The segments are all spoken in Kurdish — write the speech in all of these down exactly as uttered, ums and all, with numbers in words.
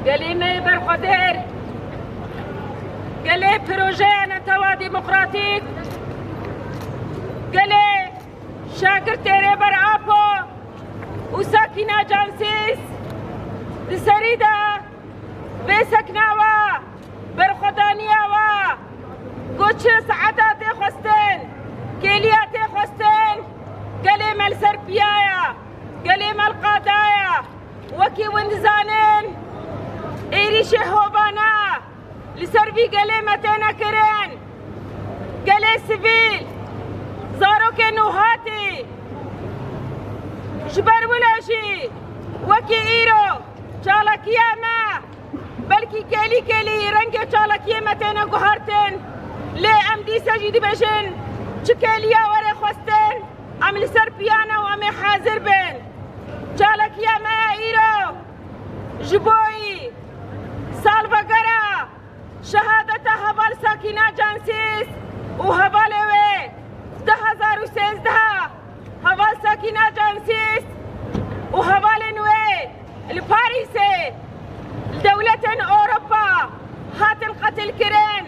Gelê me yê berxwedêr, gelê projeya netewa demokratîk, gelê şagirtê Rêber Apo û Sakîna Cansîs di serî de vê sekna we, berxwedaniya we, ku çi saeta tê xwestin, kêliya tê xwestin, gelê me li ser piya ye, gelê me li qada ye. Wekî hûn dizanin, êrîşê hovane li ser vî gelê me têne kirin. Gelê sivîl, zarokên nûhatî, ji ber wilo jî wekî îro çalakiya me, belkî kêlî kêlî rengê çalakiyê me têne guhertin, lê em dîsa jî dibêjin, çi kêliya were xwestin, em li ser piya ne û em ê hazir bin. Çalakiya me ya îro ji bo salvegera şehadeta heval Sakîna Cansîs û hevalê wê du hezar û sêzdeh, heval Sakîna Cansîs û hevalên wê li Parîsê, li dewletên Ewropa hatin qetilkirin,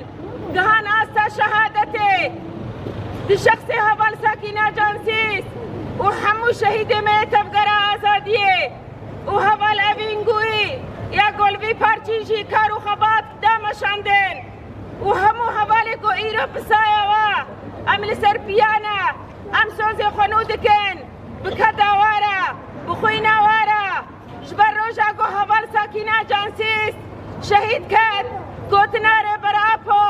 gihan asta şehadetê. Di şexsê heval Sakîna Cansîs û hemû şehîdê me yê Tevgera Azadiyê û heval Evîn Guî ya ku li vî parçî jî kar û xebat da meşandin û hemû hevalê ku îro pisaya we, em li ser piya ne, em sozê xwe nû dikin, bi keda we re, bi xwîna we re. Ji ber roja ku heval Sakîna Cansîs şehîd ket, gotina Rêber Apo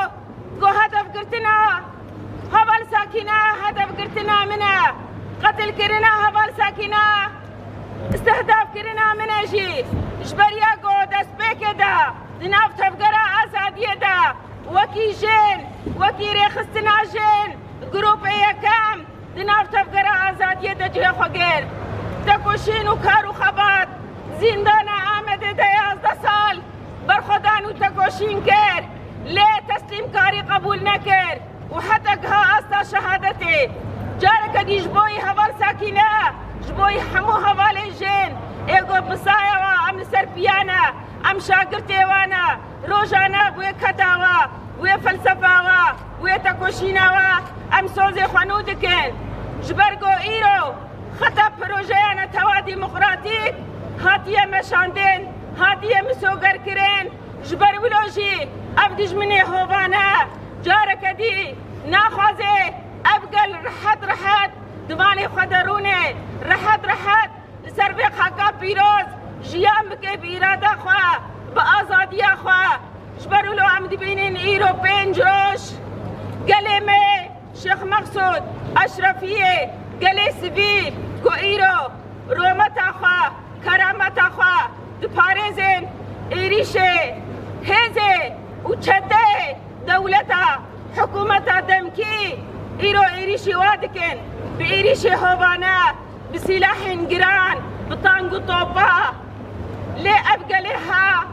ku hedefgirtina heval Sakîna hedefgirtina min e, qetilkirina heval Sakîna istihdafkirina min e jî. Ji ber ya ku destpêkê de di nav Tevgera Azadiyê de wekî jin, wekî rêxistina jin, grûpê yekem, di nav Tevgera Azadiyê de cihê xwe girt. Tekoşîn û kar û xebat, zîndana Amedê de yazdeh sal berxwedan û tekoşîn kir, lê teslîmkarî qebûl nekir û heta giha asta şehadetê. Careke dî ji bo yî heval Sakîne, ji bo yî hemû hevalên jin ê ku pisaya we, em li ser piya ne, em şagirtê we ne, rojane wê keda we, wê felsefa we, wê tekoşîna we, em sozê xwe nû dikin. Ji ber ku îro xeta projeya netewa demokratîk hatiye meşandin, hatiye misogerkirin. Ji ber wilo jî ev dijminê hovane careke dî naxwaze ev gel rehet rehet di malê xwe de rûne, rehet rehet li ser vê xaka pîroz jiyan bike bi îrada xwe, bi azadiya xwe. Ji ber wilo em dibînin îro pênc roj gelê me Şêx Meqsûd Eşrefiyê, gelê sivîl ku îro rometa xwe, kerameta xwe diparêzin, êrîşê hêzê û çeteyê dewleta, hikûmeta demkî îro êrîşî wa dikin, bi êrîşê hovane, bi sîlahên giran, bi tang û topa. Lê ev gelê ha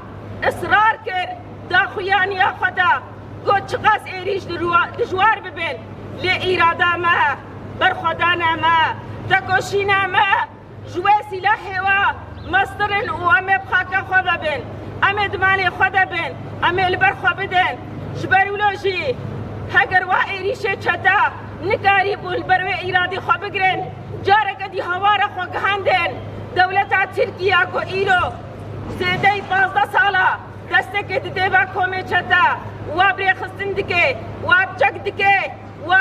israr kir, daxuyaniya xwe da, got, çiqas êrîş dirwa-, dijwar bibin, lê îrada me, berxwedana me, tekoşîna me, ji wê sîlahê we mestir in û em ê bi xaka xwe ve bin. Em ê di malê xwe de bin. Em ê li ber xwe bidin. Ji ber wilo jî heger wa êrîşê çete nikarîbûn li ber wê îradî xwe bigirin, careke dî hawara xwe gihandin. Dewleta Tirkiye ku îro zêdeyî pazdeh sala destekê dide va komê çete, wa bi rêxistin dike, wa bi çek dike, wa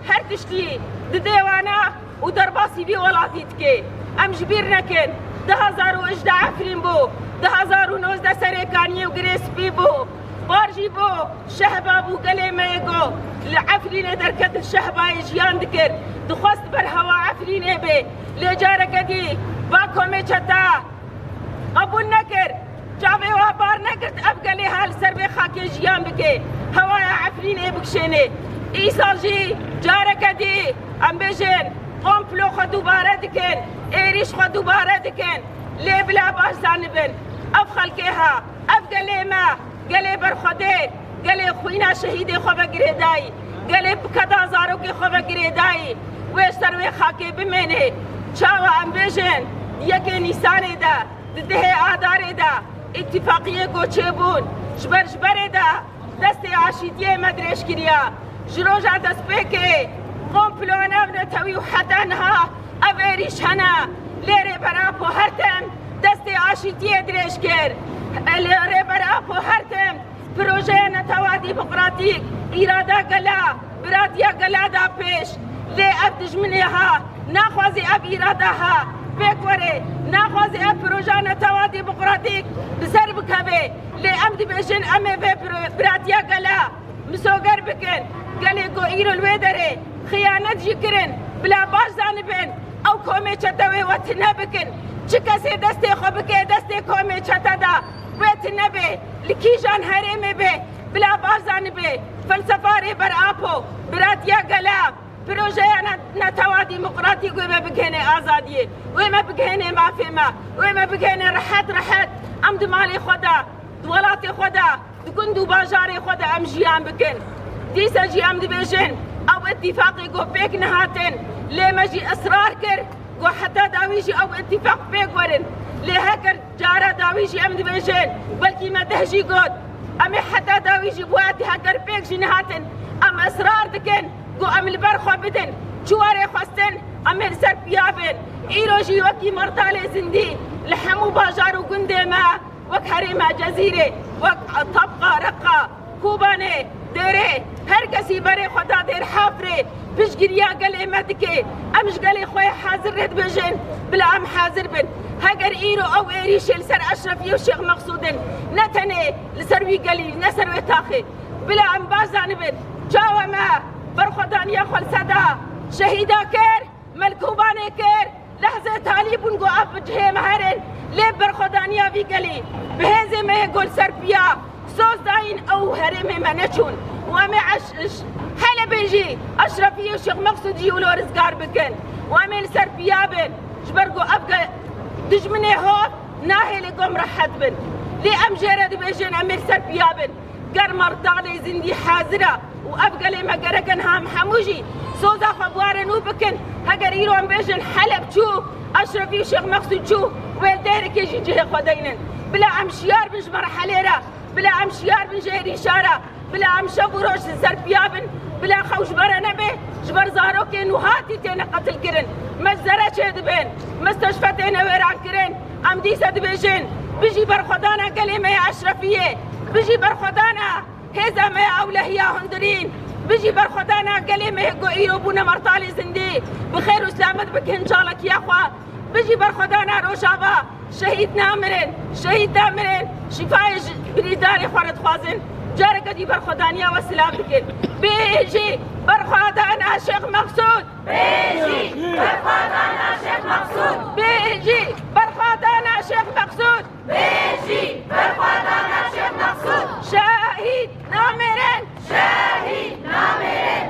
her tiştî dide wana û derbasî vî welatî dike. Em ji bîr nekin, du hezar û hejdeh Efrîn bû, du hezar û nozdeh Serêkaniyê û Girê Spî bû, par jî bû, şehba bû gelê me yê ku li Efrînê derket, li şehbayê jiyan dikir, dixwest ber hewa Efrînê bê, lê careke dî va komê çete qebûl nekir. Çavê we bar negirt ev gelê ha li ser vê xakê jiyan bike, hewaya Efrînê bikişêne. Îsal jî careke dî em bêjin, komplo xwe dubare dikin, êrîş xwe dubare dikin. Lê bila baş zanibin, ev xelkê ha, ev gelê me, gelê berxwedêr, gelê xwîna şehîdê xwe ve girêdayî, gelê bi keda zarokê xwe ve girêdayî, wê ji ser wê xakê bimêne. Çawa em bêjin, di yekê Nîsanê de, di dehê Adarê de, Îtîfaqiyê ku çêbûn ji ber ji berê de destê aşîtiyê me dirêj kiriye. Ji roja destpêkê komplona netewî û heta niha ev êrîş hene. Lê Rêber Apo her tim destê aşîtiyê dirêj kir. Lê Rêber Apo her tim projeya netewa demokratîk, îrada gela, biratiya gela da pêş. Lê ev dijminê ha, naxwazî ev îrada ha pêk were, naxwazî ev projeya netewa demokratîk bi ser bikeve. Lê em dibêjin, em ê vê biro-, biratiya gela misoger bikin. Gelê ku îro li wê derê xiyanet jî kirin, bila baş zanibin, ew komê çete wê we tune bikin. Çi kesê destê xwe bike destê komê çete de, wê tune be, li kîjan herêmê be, bila baş zanibe. Felsefa Rêber Apo, biratiya gela, projeya ne-, netewa demokratîk wê me bigihêne azadiyê, wê me bigihêne mafê me, wê me bigihêne rehet rehet. Em di malê xwe de, di welatê xwe de, di gund û bajarê xwe de em jiyan bikin. Dîsa jî em dibêjin, ew îtîfaqê ku pêk nehatin, lê me jî israr kir ku heta dawî jî ew îtîfaq pêk werin. Lê heger cara dawî jî em dibêjin, belkî me deh jî got, em ê heta dawî jî bi wê heger pêk jî nehatin, em israr dikin ku em li ber xwe bidin. Çi were xwestin, em ê li ser piya bin. Îro jî wekî Mertalê Zindî li hemû bajar û gundê me, wek herêma Cezîrê, wek Tebqa, Reqa, Kobanê, Dêrê, her kesî berê xwe da Dêrhafrê, piştgiriya gelê me dike. Em ji gelê xwe hazir re dibêjin, bila em hazir bin. Heger îro ew êrîşê li ser Eşrefiyê û Şêx Meqsûd in, ne tenê li ser wî gelî, ne ser wê taxê. Bila em baş zanibin, çawa me berxwedaniya xwe li ser da şehîda kir, me li Kobanê kir, lehzê talî bûn ku ev cihê me herin, lê berxwedaniya vî gelî bi hêzê me yê ku li ser piya soz dayîn ew herêmê me neçûn. Û em ê eş-, eş-, Helebê jî Eşrefiyê û Şêx Meqsûd jî wilo rizgar bikin. Û em ê li ser piya bin, ji ber ku ev ge-, dijminê hov nahêle ku em rehet bin. Lê em jê re dibêjin, em ê li ser piya bin. Ger Mertalê Zindî hazir e û ev gelê me gerek e niha em hemû jî soza xwe bi we re nû bikin. Heger îro em bêjin Heleb çû, Eşrefî û Şêx Meqsûd çû, wê li Dêrikê jî cihê xwe deynin. Bila em şiyar bin ji merhelê re, bila em şiyar bin ji êrîşa re, bila em şev û roj li ser piya bin, bila xew ji me re nebe, ji ber zarokên û hatî têne qetilkirin. Me ji zere çêdibin, mistêşfe têne wêrankirin. Em dîsa dibêjin, bijî berxwedana gelê me ya Eşrefiyê, bijî berxwedana hêza me ya ewlehiya hundirîn, bijî berxwedana gelê me yê ku îro bûne Mertalê Zindî, bi xêr û selamet bikin çalakiya xwe, bijî berxwedana Rojava, şehîd namirin, şehîd namirin, şîfayê ji birîndarê xwe re dixwazin. Careke dî berxwedaniya we silav dikin. Bijî berxwedana Şêx Meqsûd! Bijî berxwedana Şêx